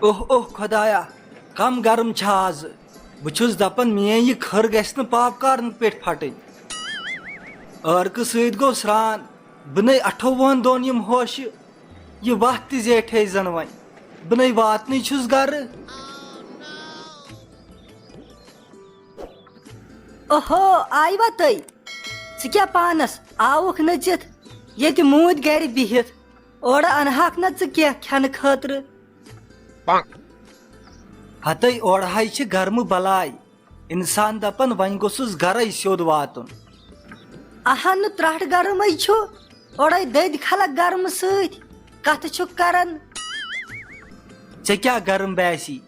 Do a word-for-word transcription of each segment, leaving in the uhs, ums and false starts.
اوہ اوہ خۄدایا، کم گرم چھا آز۔ بہٕ چھُس دپان میٲنۍ یہِ کھٔر گژھِ نہٕ پاپ کارنہٕ پٮ۪ٹھ پھٹٕنۍ۔ عٲرقہٕ سۭتۍ گوٚو سران۔ بہٕ نے اَٹھووُہن دۄہن یِم ہوشہِ۔ یہِ وَتھ تہِ زیٹھے زن وۄنۍ۔ بہٕ نے واتنٕے چھُس گرٕ۔ اوہو، آیوا تُہۍ؟ ژٕ کیٛاہ پانس آوُکھ نٔژِتھ؟ ییٚتہِ موٗدۍ گرِ بِہِتھ۔ اورٕ انہاکھ نہ ژٕ کینٛہہ کھٮ۪نہٕ خٲطرٕ؟ ہتے اورٕ ہاے چھِ گرمہٕ بلاے۔ انسان دپان وۄنۍ گوٚژھُس گرے سیوٚد واتُن۔ اہن نہٕ ترٛٹھ گرمٕے چھُ، اورے دٔدۍ خلق گرمہٕ سۭتۍ۔ کتھٕ چھُکھ کران؟ ژےٚ کیٛاہ گرم باسی؟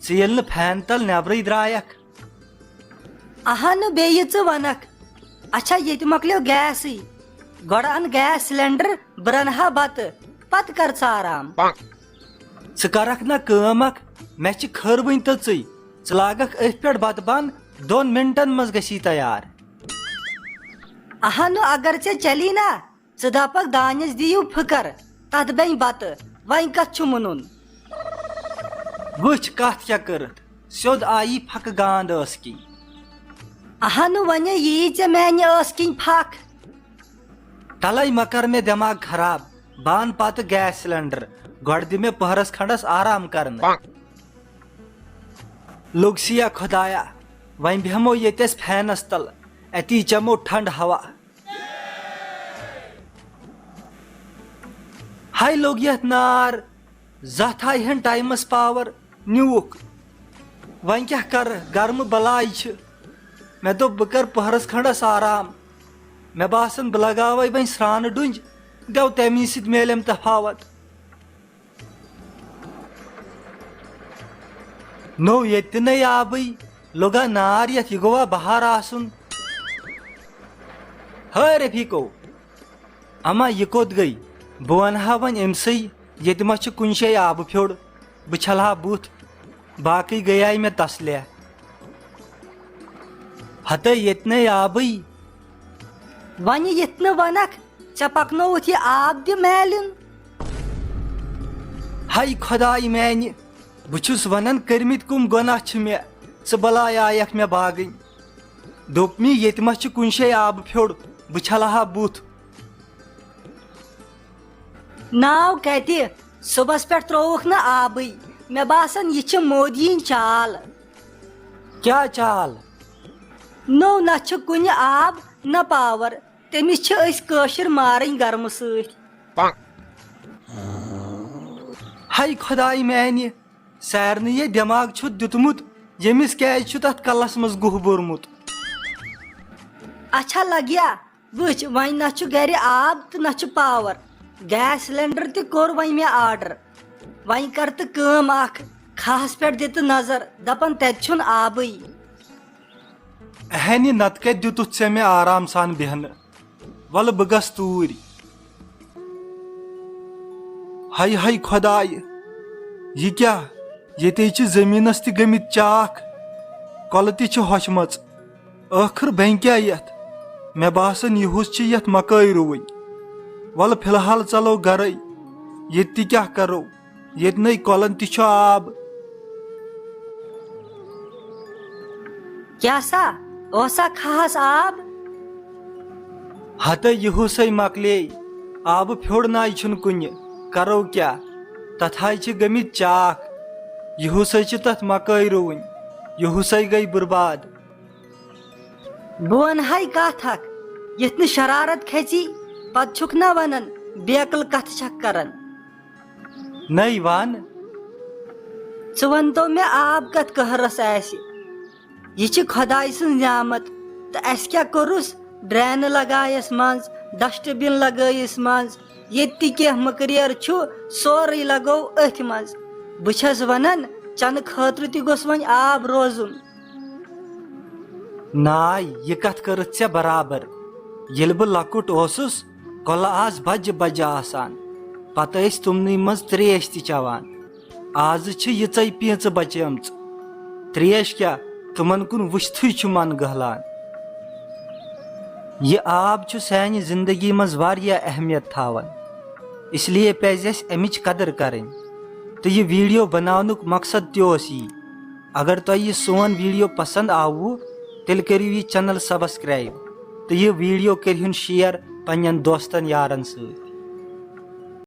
ژٕ ییٚلہِ نہٕ فین تل نٮ۪برٕے درٛایکھ۔ اہا نہٕ بیٚیہِ ژٕ ونکھ۔ اچھا، ییٚتہِ مۄکلیو گیسٕے۔ گۄڈٕ ان گیس سلینڈر، بہٕ رنہٕ ہا بتہٕ، پتہٕ کر ژٕ آرام۔ ژٕ کرکھ نہ کٲم اکھ، مےٚ چھِ کھٔر وٕنۍ تٔژٕے۔ ژٕ لاگکھ أتھۍ پٮ۪ٹھ بتہٕ بن، دۄن منٹن منٛز گژھی تیار۔ اہا نہٕ، اگر ژےٚ چلی نا، ژٕ دپکھ دانٮ۪س دِیِو پھٕکر، تتھ بنہِ بتہٕ، وۄنۍ کتھ چھُ مُنُن؟ وٕچھ کتھ کیٛاہ کٔرٕتھ، سیوٚد آیی پھکہٕ گانٛد ٲس کِنۍ۔ اہنُ، وۄنۍ یی ژےٚ میانہِ ٲس کِنۍ پھکھ۔ تلے مہ کر مےٚ دٮ۪ماغ خراب، بہٕ انہٕ پتہٕ گیس سلینڈر، گۄڈٕ دِ مےٚ پٔہرس کھنڈس آرام کرنہٕ۔ لوٚگ سیا خۄدایا، وۄنۍ بیہمو ییٚتہِ أسۍ فینس تل، اتی چمو ٹھنڈ ہوا۔ ہاے لوٚگ یتھ نار، زتھ آیہِ ہن ٹایمس پاور، نیوٗکھ۔ وۄنۍ کیٛاہ کرٕ، گرمہٕ بلاے چھِ۔ مےٚ دوٚپ بہٕ کرٕ پٔہرس کھنڈس آرام۔ مےٚ باسان بہٕ لگاوے وۄنۍ سرٛانہٕ ڈُنٛج، دٮ۪و تمی سۭتۍ میلیم تفاوت۔ نوٚو ییٚتہِ تہِ نَے آبٕے، لوٚگا نار یَتھ، یہِ گوٚوا بہار آسُن؟ ہے رفیقو، اما یہِ کوٚت گٔے؟ بہٕ وَنہٕ ہا وۄنۍ أمۍ سٕے، ییٚتہِ ما چھُ کُنہِ جایہِ آبہٕ پھیوٚر؟ بہٕ چھَلہٕ ہا بُتھ، باقٕے گٔیے مےٚ تسلے۔ ہتے ییٚتہِ نَے آبٕے۔ وۄنۍ یِتھ نہٕ وَنکھ، ژےٚ پکنووُتھ یہِ آب تہِ میلُن۔ ہاے خۄداے میانہِ، بہٕ چھُس وَنان کٔرمٕتۍ کٕم گۄناہ چھِ مےٚ، ژٕ بلاے آیکھ مےٚ باگٕنۍ۔ دوٚپ مےٚ ییٚتہِ ما چھُ کُنہِ جایہِ آبہٕ پھیوٚر، بہٕ چھَلہٕ ہا بُتھ۔ ناو کتہِ؟ صُبحس پٮ۪ٹھ ترٛووُکھ نہٕ آبٕے۔ مےٚ باسان، یہِ چھِ مودیِن چال۔ کیٛاہ چال؟ نوٚو نہ چھُ کُنہِ آب، نہ پاور۔ تٔمِس چھِ أسۍ کٲشِر مارٕنۍ گرمہٕ سۭتۍ۔ ہاے خۄداے میانہِ، سارنٕے یے دٮ۪ماغ چھُ دیُتمُت، ییٚمِس کیٛازِ چھُ تتھ کلس منٛز گُہہ بوٚرمُت؟ اچھا لگیا، وٕچھ، وۄنۍ نہ چھُ گرِ آب تہٕ نہ چھُ پاور۔ گیس سلینڈر تہِ کوٚر وۄنۍ مےٚ آرڈر۔ وۄنۍ کر تہٕ کٲم اکھ، کھہس پٮ۪ٹھ دِ تہٕ نظر، دپان تتہِ چھُنہٕ آبٕے۔ اہنہِ، نتہٕ کتہِ دِتُتھ ژےٚ مےٚ آرام سان بیہنہٕ؟ ولہٕ بہٕ گژھٕ توٗرۍ۔ ہاے ہاے خۄدایہِ، یہِ کیٛاہ؟ ییٚتے چھِ زٔمیٖنس تہِ گٔمٕتۍ چاکھ، کۄلہٕ تہِ چھِ ہۄچھمژ۔ ٲخٕر بنہِ کیٛاہ یتھ؟ مےٚ باسان، یِہُس چھِ یتھ مکٲے رُوٕنۍ۔ ولہٕ فی الحال ژلو گرے، ییٚتہِ تہِ کیٛاہ کرو؟ ییٚتہِ نَے کۄلن تہِ چھُ آب۔ کیٛاہ سا؟ اوسا کھہس آب؟ ہتے یِہُسے مۄکلے، آبہٕ پھیوٚر نَے چھُنہٕ کُنہِ، کرو کیٛاہ؟ تتھ ہاے چھِ گٔمٕتۍ چاکھ، یِہُسے چھِ تتھ مکٲے رُوٕنۍ، یِہُسے گٔے برباد۔ بہٕ ونہٕ ہاے کتھ اکھ، یتھ نہٕ شرارت کھژی، پتہٕ چھُکھ نا ونان، بیقل کتھٕ چھکھ کران۔ نٔے ون۔ ژٕ ونتو مےٚ، آب کتھ قہرس آسہِ؟ یہِ چھِ خۄداے سٕنٛز نعمت، تہٕ اسہِ کیٛاہ کوٚرُس؟ ڈرینہٕ لگایس منٛز، ڈسٹ بن لگٲیِس منٛز، ییٚتہِ تہِ کینٛہہ مٔکریر چھُ، سورُے لگوو أتھۍ منٛز۔ بہٕ چھس ونان، چنہٕ خٲطرٕ تہِ گوٚژھ وۄنۍ آب روزُن۔ ناے، یہِ کتھ کٔرٕتھ ژےٚ برابر۔ ییٚلہِ بہٕ لۄکُٹ اوسُس، کۄلہٕ آسہٕ بجہِ بجہِ آسان۔ پتہٕ ٲسۍ تِمنٕے منٛز تریش تہِ چٮ۪وان۔ آزٕ چھِ یِژے پیٖنژٕ بچیمژٕ۔ تریش کیٛاہ، تِمن کُن وٕچھتھٕے چھُ من گہلان۔ یہِ آب چھُ سانہِ زندگی منٛز واریاہ اہمیت تھاوان، اس لیے پزِ اسہِ امِچ قدر کرٕنۍ۔ تہٕ یہِ ویڈیو بناونُک مقصد تہِ اوس یی۔ اگر تۄہہِ یہِ سون ویڈیو پسند آوٕ، تیٚلہِ کٔرِو یہِ چینل سبسکرائب تہٕ یہِ ویڈیو کٔرِہُن شیئر پننٮ۪ن دوستن یارن سۭتۍ۔